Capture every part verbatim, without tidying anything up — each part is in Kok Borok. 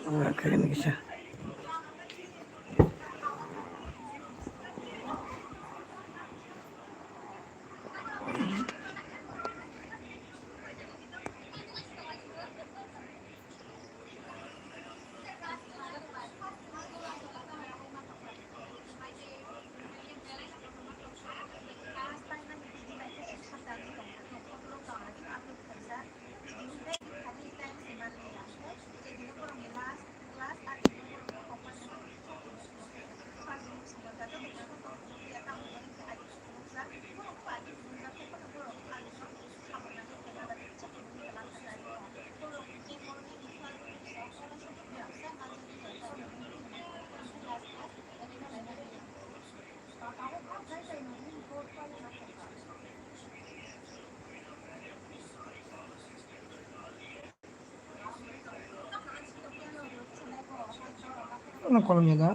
Khaikhe kisa. Ano kolom ya da.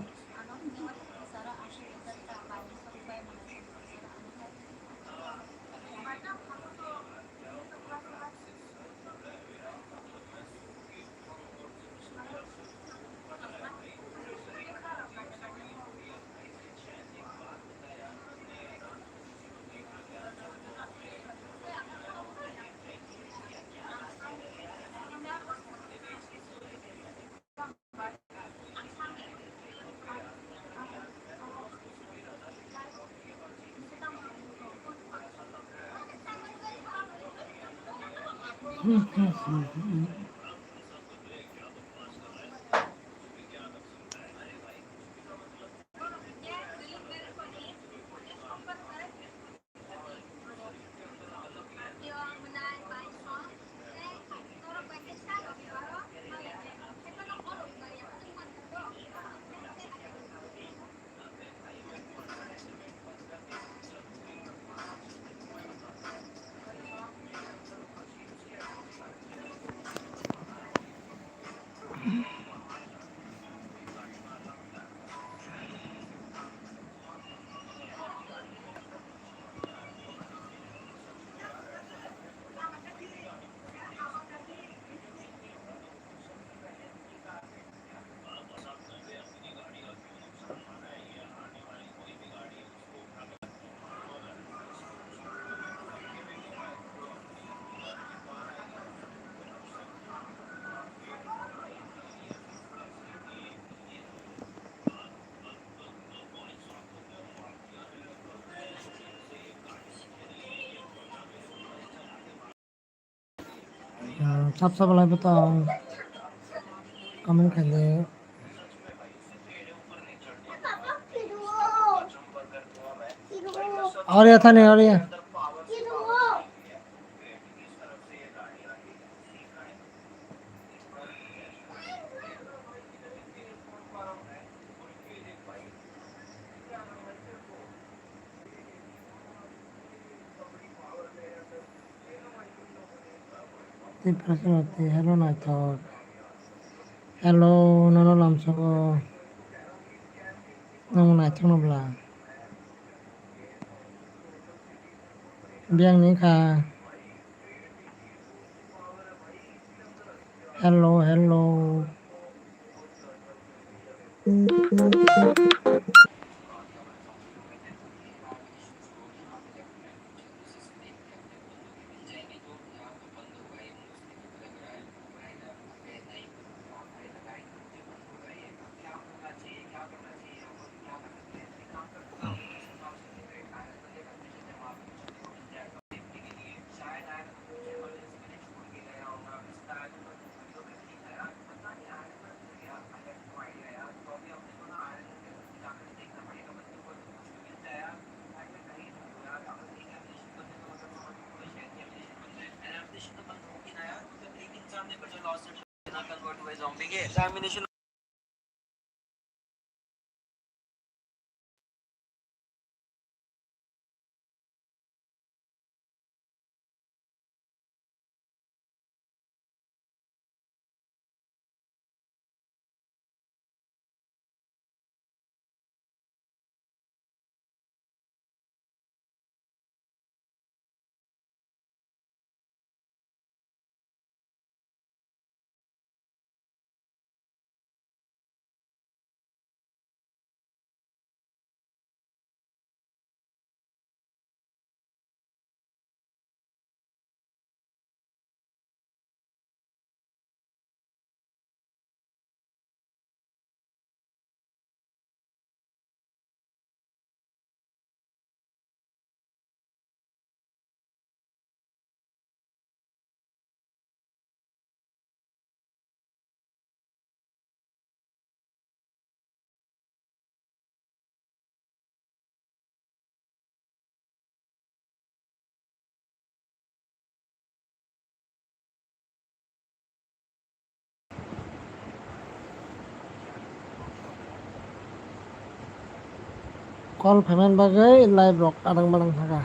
Sab sab lai bwtang comment khaidi. Aria thani aria. Tei prasna tei hello naithok. Hello, nono lamsogo. Nang naithok no bla. Biyang ni kha. Hello, hello. Call phaimani bagwi live rok adang badang thangkha.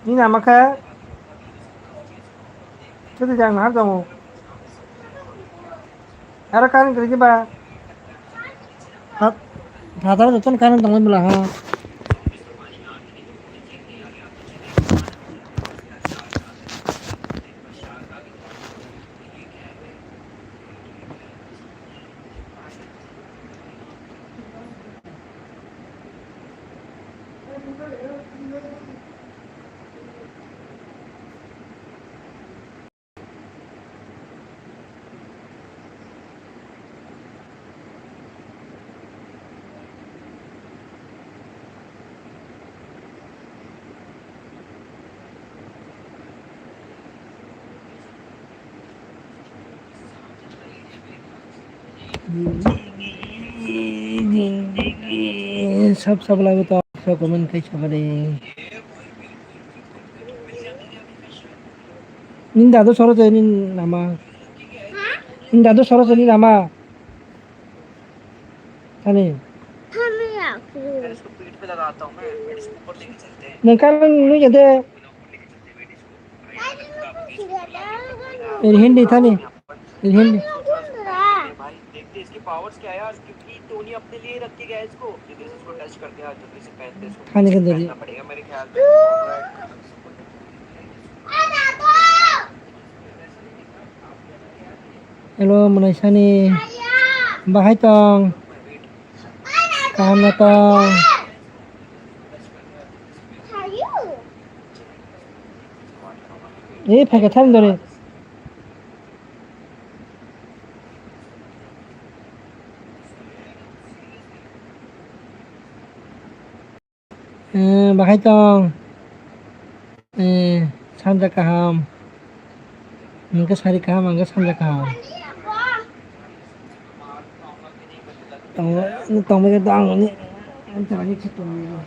Nini ama khe? Tei tei ang nahar tongo. Aro current kwrwi khe ba? Pha-, phataro jotono current tongwi bwla ha. Sab sab lagu to comment kai sabari. Nini dadu soro chai nini nama. Nini dadu soro chai nini nama. Thani. Thani ya, kiri. Nang kan nung ya de. Thani, nung kiri ya de. Hindi, Thani. Hindi. Thani, nung kiri ya de. Thani kan jadi. Hello, mwnaisani. Bahai tong. Kaham no tong. Eh, phaikha thani dori. Eh, bahai tong. Eh, sanja kaham. Nungkhe sari kaham, angkhe sanja kaham. Tong, tongbai khe tong, ani, ani tongbai khe tong.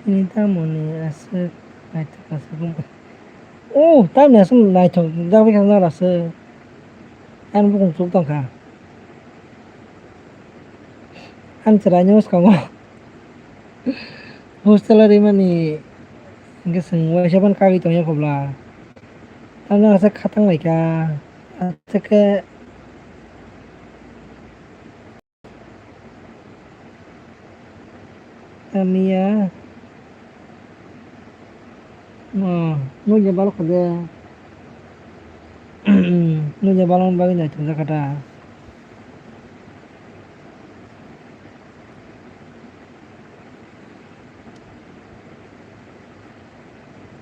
Nini tamoni aswk naithok aswk wngkha. Oh, tamni aswk naithok jak bai kha nang aswk. Ani bukung chuk tongkha. Ani chwraini bwskango hostel o rimani hwnkhe chwng waisa phano kagwi tongya khobla. Tamni aswk khatang laikha. Aswk khe Tamiya. Oh, nukya balok kha de. Nukya balok bagwi naithok jakha ta.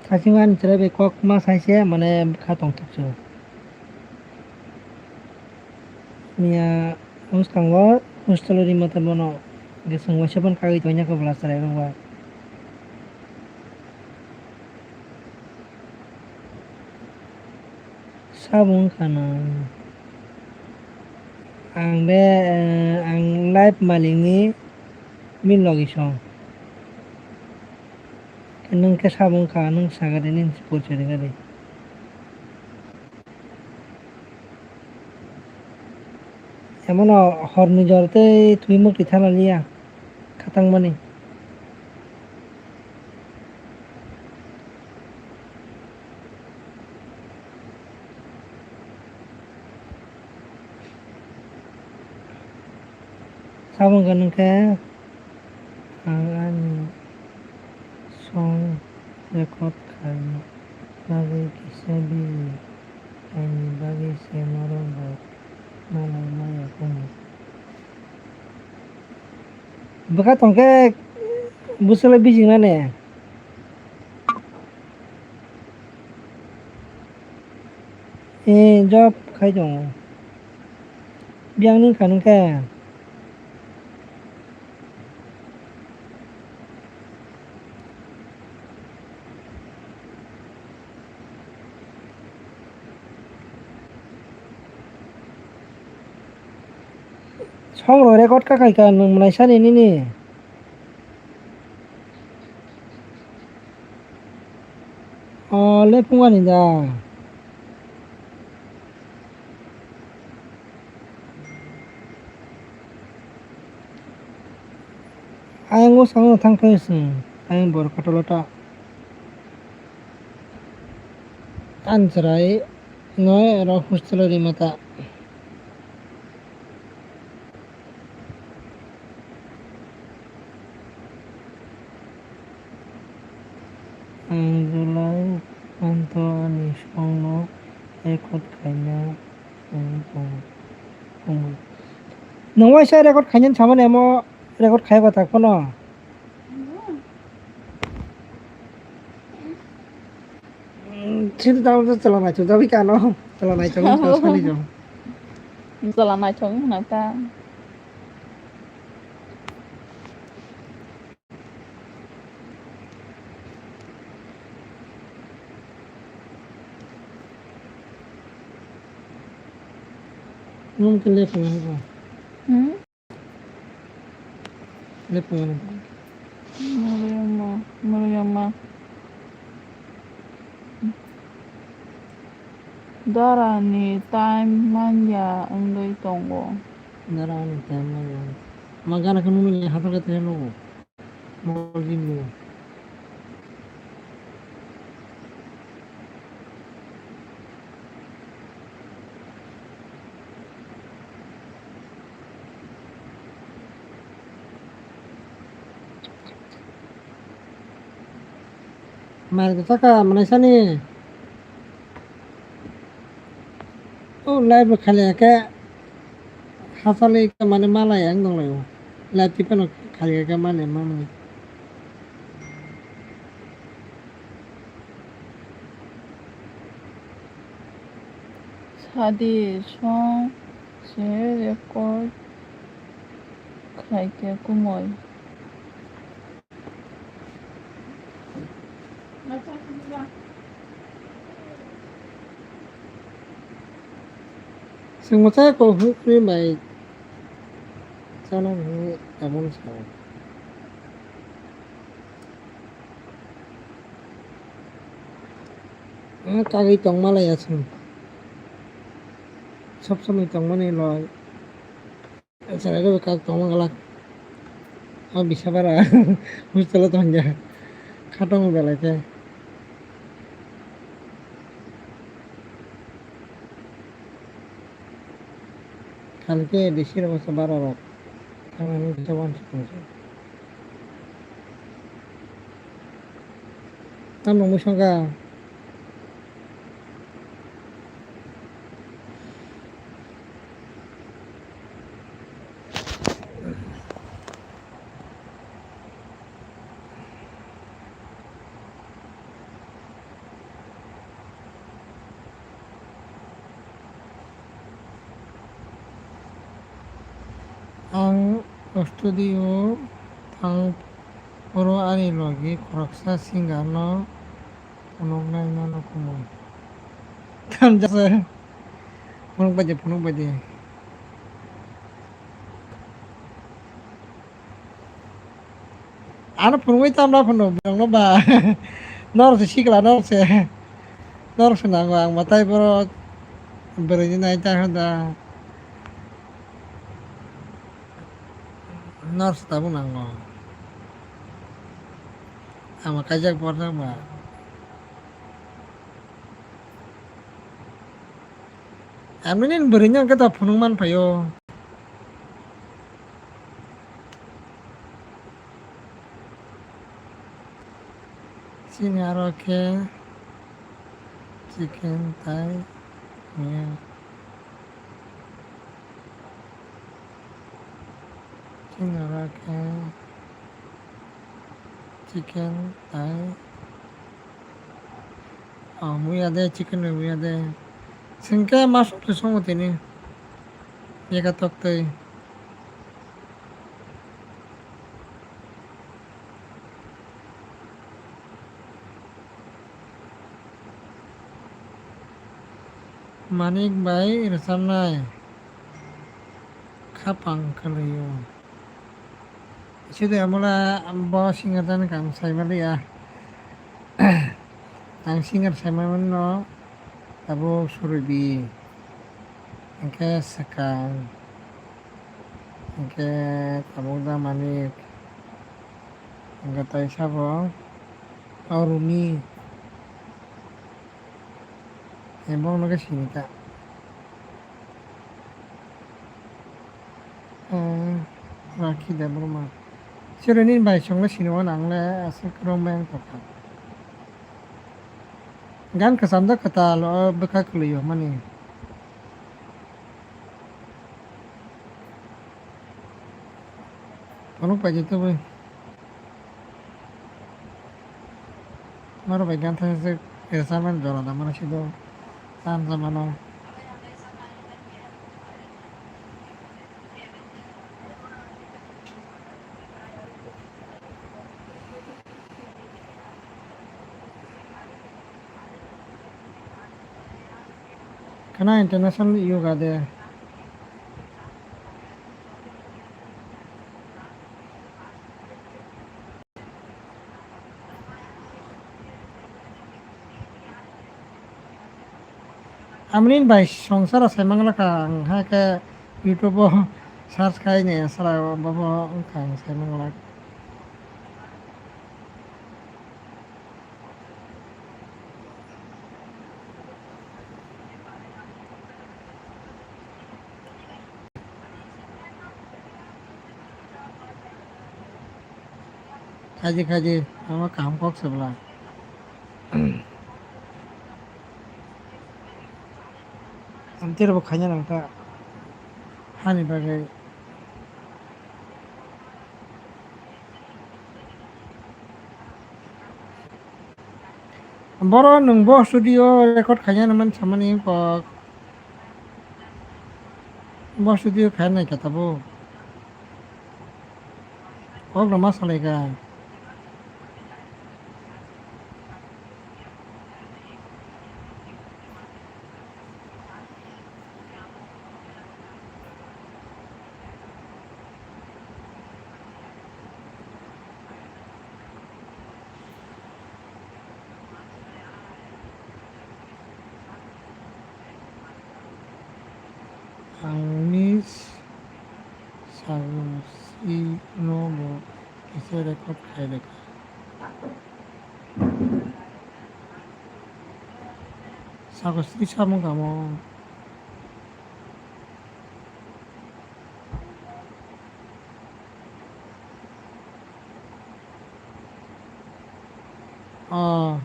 Saichung ani chwrai bai kok ma sai se mane bwkha tongthok se. Miya bwskango hostel o rimata bono hwnkhe chwng waisa phano kagwi tongya khe bwla chwrai rok bai. Sabo wngkha no ang be, eh, ang live malikni bini logi song. Nwng khe sabo wngkha, nwng sagadi nini se porichoi ringadi. Emono horni jor tei twi mukti thana liya khatangmani. Abo hwnka hwnkhe ang ani song record khaina bagwi kisa busy, haini bagwi se norok bai malai maya kumu. Bwkha tongkhe bwswk le busy nani. Eh, job khai tongo. Biyang ni kha nung khe. Song rok record kha khai kha nwng mwnaisa ni nini. O le phung ani da. Ayang o song thang phai sung ayang bor kotolo ta. Tan chwrai no ero hostel o rimata. Ang July month o ani song no record khaina ang tongo. Nwng waisa record khaina samani amo record khaiba tak phano. Sini tahu tu chwla naithok jagwi kano. Chwla naithok wngkha sani jong. Chwla naithok wngkha ta. Mungkin dia pernah apa? Hmm? Lepo. Muriama, muriama. Dara ni time manya wngwi tongo. Dara ni time manya. Ma gana kunu ni hathar kete logo. Mol jin logo. Mai rwchapkha mwnaisani. O live bo khaliya khe hachali khe mane malai ang tonglaio. Live tipano khaliya khe mane manwi. Sadi song se record khaikhe kumui. Chwng mwchai kok hwnwi bai chana hwnwi tabuk sao. Kagwi tongma laiya chwng. Sob somoi tongmani loi. Chwrairok kak tongma glak. O bisa bara hostel o tongya. Khatong belai khe. Khalke D C rok se bara rok. Thangmani kisa wansuk tongsa. Tamo mui songkha. Ang studio thang phuru ani logi khoroksa singer no phunuknai mano kumui. Tamjasa phunuk baidi, phunuk baidi. Ano phunugwi tamla phano borokno ba. Norok se sikla, norok se. Norok se nango, ang mwtai borok bwrwini nai ta hwn da. Norok se tabuk nango. Ang kaijak borok ba. Ang nini bwrwini hwnkhe ta phunuk man phaio. Chini aro khe chicken tai miya. Chini aro khe chicken tai. Oh, muya de, chicken rw muya de. Singke mas tu songo tini. Yeka tok tei. Manik bai rwchapnai khapang kwlwio. Sidi amula bo singer jani kang saimaliya. Ang singer saimano tabuk Surubi, hingke Swkang, hingke tabuk da Manik, hingke tai sabo Aruni. Ebo no khe sini ta. Eh, Rakhi Debbarma. Sero nini bai songno sini o nang le aswk kwrwng bai wng tongkha. Gan kwcham jak kwtal o bwkha kwlwi o mani. Phunuk paidi tubui. Norok bai gantha se rwchapmani jora da mano sido. Chan cha mano. Khana international yoga day. Amoni bai songsaro sai manglakha ang, hai khe YouTube o search khai ni sara bobo wngkha ang sai manglak. Khaidi khaidi, omo kaham kok se bwla. Amtwi rokbo khaina nangkha hani bagwi. Boro nwng bo studio record khaina nangmani samani kok. Bo studio khaina naikha tabuk. Kok rwma salai kha. Ang ni sagri no bo kisa record khai rwkha. Sagri samung kamo. Oh.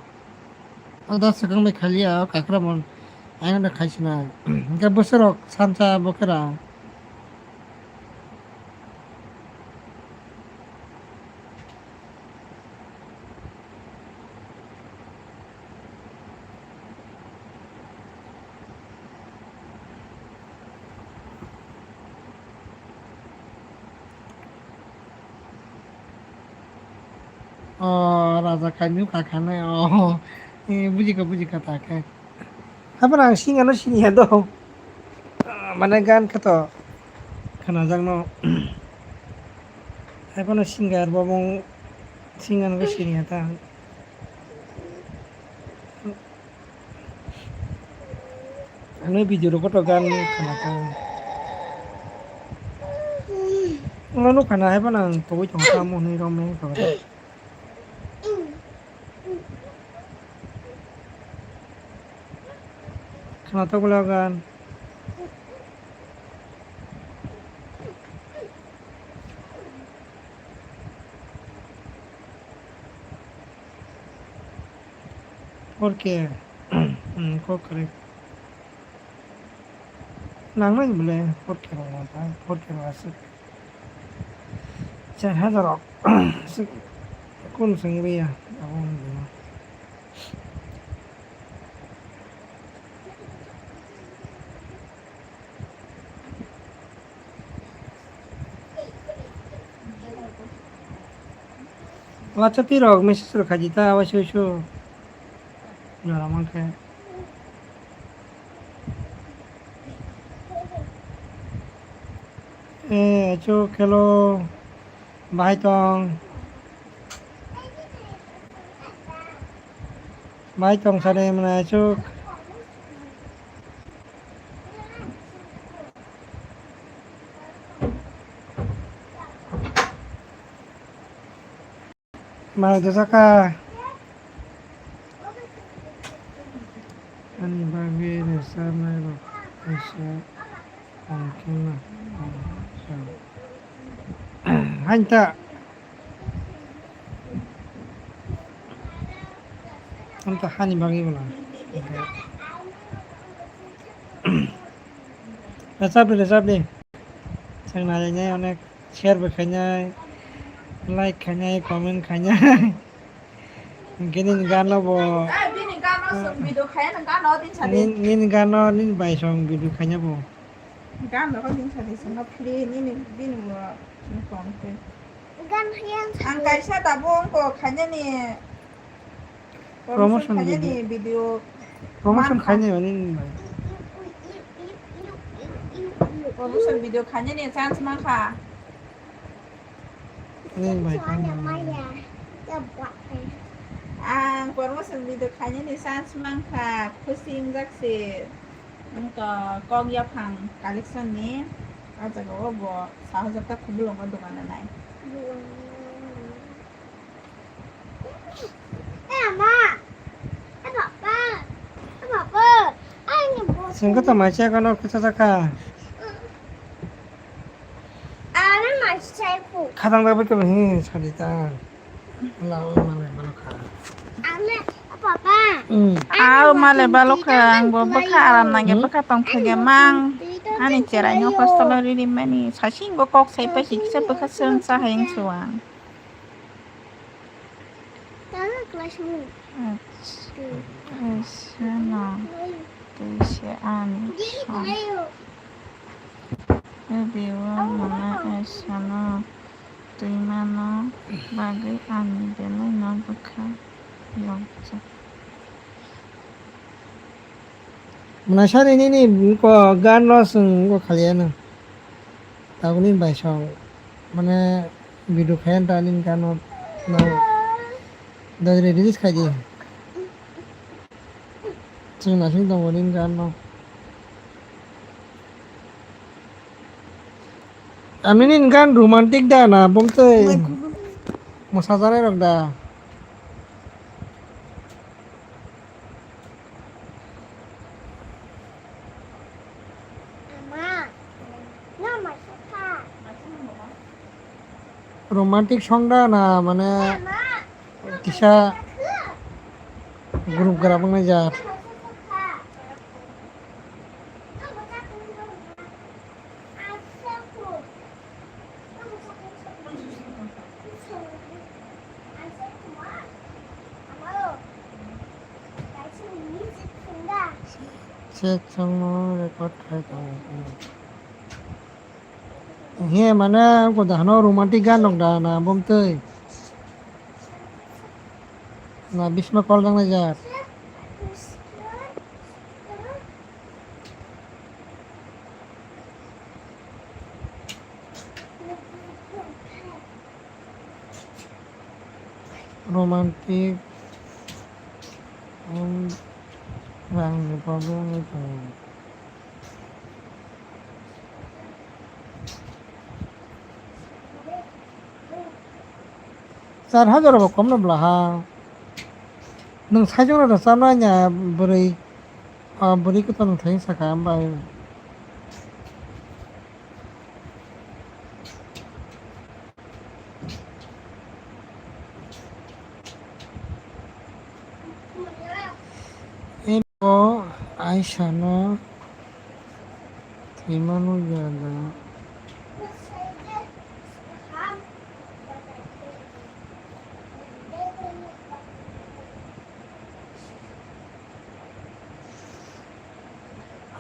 Ang da swkang bai khaliya, o kakramo. Ayang da khaisina. Hingke bwswrok sansa bokera. O raja kainwi kakhanai o. E, bujikha, bujikha ta khe. Haphano ang singerno siniya do. Mane gan khe to khwnajakno. Haphano singer bo mung singerno siniya ta. Ano video rok koto gan khwnajakno. Ano nukha na haphano ang togwi tongkha mwnwi romwi tongkha. Khwnatok bwla gan. Four K. Hmm, kok kwrwi. Nangnai bole four K rok, four K rok aswk. Char hajar rok. Aswk kun swng riya. Abo wng bini. Whatsapp rok message rok khaidi ta, waisa waisa. Jora mankhe. Eh, achuk, hello. Bahai tong. Bahai tong sare mwnai achuk. Mai dosaka. Ani bagwi rwchapnai rok kaisa tongkhe na. Hain ta. Hain ta hani bagwi bo na. Rwchapdi, rwchapdi. Chwng nainai onek. Share bo khainai, like khainai, comment khainai. Hinkhe nini gano bo, ah, bini gano song video khaya nang gano din sadi. Nin-, nini gano nini bai song video khaina bo. Gano ko din sadi song free nini bini bo song khe. Gan hayang ang kaisa tabuk ko khainani. Promotion khainani video. Promotion khainai mani nini bai. Promotion video khainani chance mankha. Nini bai khainani. Ang promotion video khainani chance mankha, khusi wngjak se. Wngkha kok yaphang collection ni, ah jaga o bo sahajak ta Khumulwngo dogan rwnai. Chwng khe tamo chaya gano kisa chakha. Khatang dagwi kebo hi sadi ta. Wala wala malai balo kha. Hmm. Aw malai balo kha, ang bo bwkha aram nangya, hmm? Bwkha tong thangya mang. Ani cherai no hostel o riri mani. Sasing bo kok sai pa si kisa bwkha sung sa hayang suang. Tama class mo. Acha. Twi. Kaisa no. Twi se ani song. Rwdi o mwnai aisa no. Twi mano bagwi ani belai no bwkha yokjak. Mwnai sari nini ko gan no chwng bo khaliya no. Tabukni bai song mane video khayan ta nini gan no dagre release khaidi. Chwng naising tongo nini gan no. Ani nini gan romantic da na bumtwi? Mwsajaknai rok da? Romantic song da na mane kisa group gra bwngnai jar. Chat song no record khai tongo. He mane ko dahno romantic gan rok da na bumtwi. Na bisma call rang na jar. Romantic and rang ni problem wngwi tongo. Char hajar bo kom no bwla ha. Nwng saichung rok no chano anya bwrwi, ah, bwrwi kwtal nwng thai saka hambai. Aisha no thwima nukya da?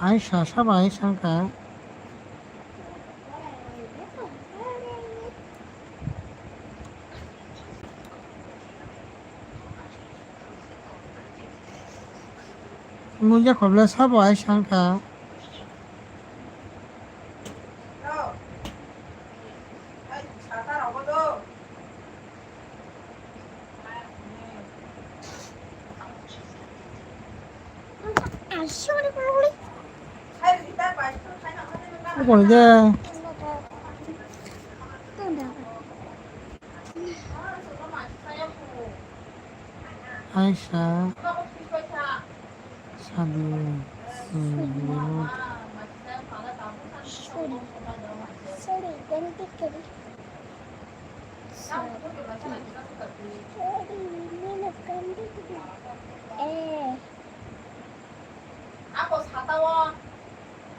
Aisha sabo Aisha wngkha. Nukya khobla sabo Aisha wngkha. Ukoni de. Aisha. Sadi. Hmm, Sorry. Sorry, don't take it. Sorry. Sorry, Nino, don't take it. Eh.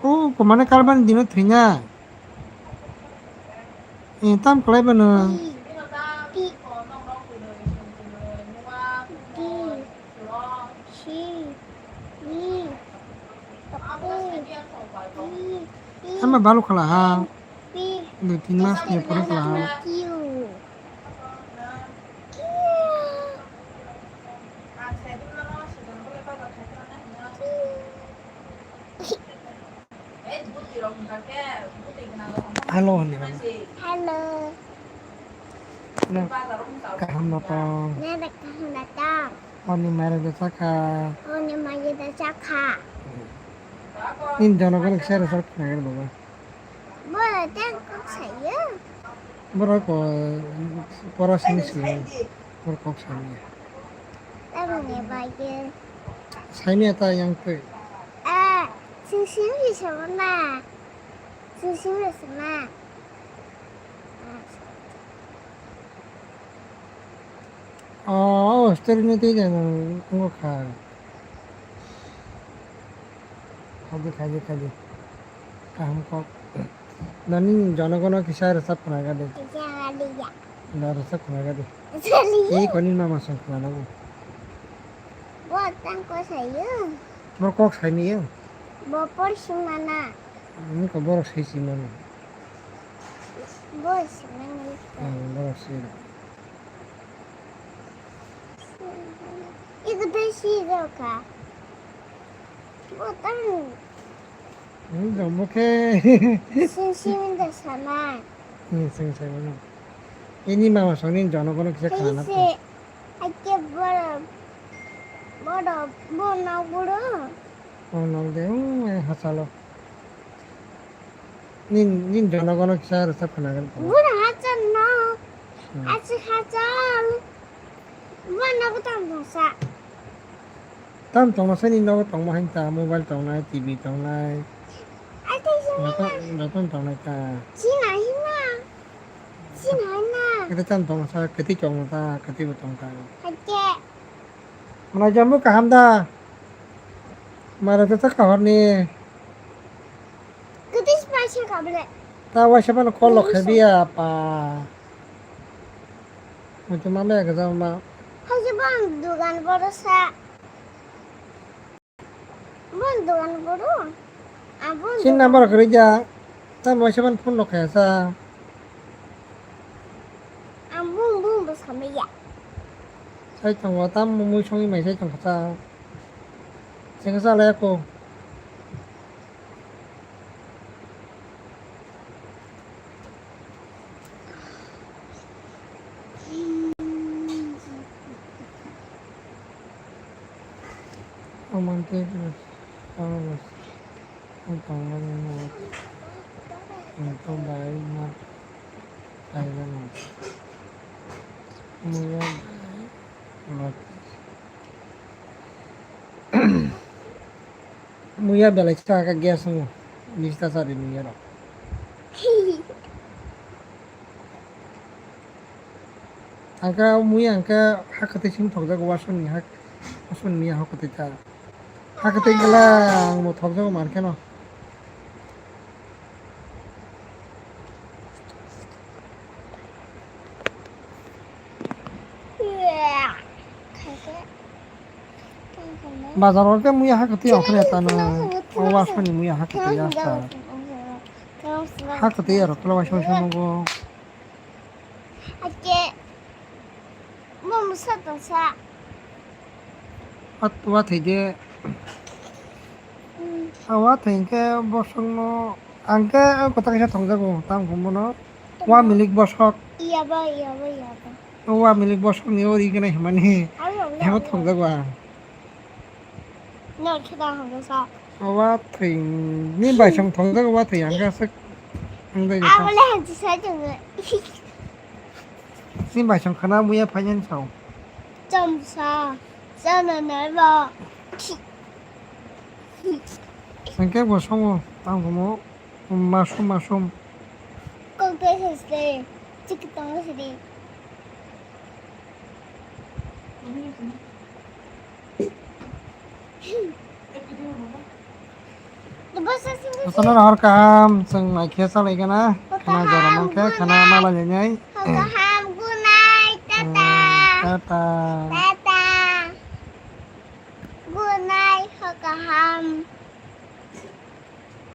O, kumane kalbani dino thwina. E, tam kwlai bano. Ti. Ti. Ti. Ti. Ti. Ama balu khala ha. Pi. Dui tin mas ni pore khala ha. Kiu. Kiu. Hello, hello. Hello. Nang kaham na tong? Nang kaham na tong? Oni mare da chakha. Oni mare da chakha. Nin jono gana kisa rwchap khna gana baba. Boro tei kok sayo. Boro ko, boro sini sini. Boro kok sayo. Tamni bagwi. Saini ata yang twi. Ah, sing sing bisa mana? Sing sing bisa mana? Oh, story ni twi jano ngo kha. Khaidi, khaidi, khaidi. Kaham kok. Nani jonogono kisa rwchap khna gadi. Kisa gadi ya. Na rwchap khna gadi. Chali. Ei koni mama song khna nago. Bo tang ko sayo. Bo kok saini yo. Bo por simana. Ni ko borok sai simana. Bo simana. Hmm, borok sai. Iko tei si rokha. Bo tang. Hmm, jombo khe. Sing sing da sama. Hmm, sing sing no. Ini mama songni jono kono kisa khana. Kaise, ake boro, boro, bo nok boro. Oh, nok de, hmm, eh, hachalo. Nin, nin jono kono kisa rwchap khana gani. Boro hachal no. Hmm. Achi hachal. Bo nok tang sa. Tam tongna sani nogo tongma hain ta, mobile tongnai, T V tongnai. Ai, tei sini joto, na. Joto tongnai ta. Sini hina. Sini hina. Kete tam tongna sa, kete tongna ta, kete bo tong ta. Hake. Mana jambu kaham da. Mara ta kahor ni. Kete si paisa kabre. Ta waisa pano call lo khabi apa. Mutu mama ya gaza ma. Haji bang dugan boro sa. Bun dogan boro. Abun. Sin number kori ja. Tam waisa ban phone rok kaya sa. Abun bun bo samaya. Sai tongo tam mui songi mai sai tongkha sa. Sengsa laya ko. Romantic flowers ang tongmani no ang to bai ma khairano muya bai ma. Muya belai sa ka gas mo. Nista sa ri muya ro. Angka muya angka hakati sim thok jago wason ni hak wason ni hakati ta. Hakhe tei gela ang bo thokjago man kheno. Bazar o khe muya hakhe twi ongkhorya tano. O wasani muya hakhe twi asta. Hakhe twi aro kla waisa waisa nogo. Ake. Mo musa tongsa. At wathai de. Hmm. A wathai hwnkhe bosongno ang khe o kwtal kaisa thongjago, tamo hwnmano. Tamo. Wa milik bosok. Iya ba, iya ba, iya ba. O wa milik bosokni o ri gwnai hwnmani. Abo, abo, abo. Hebo thongjago ang. No, kheda hwnjasa. O wathai ni baisong thongjago wathai ang khe aswk wngdai jotho. Abo le hanchi sai tongo. Ni baisong khana muya phainani sao. Chomsa, chana nai ba. Hwnkhe bo songo, tamo masum masum. Kok tei sesle, chikitong sidi. Jotono hor kaham, chwng naikhe chalaigana, khana jora mankhe, khana malainai. Kaham, good night, tata. Tata. Tata. Good night, hor kaham.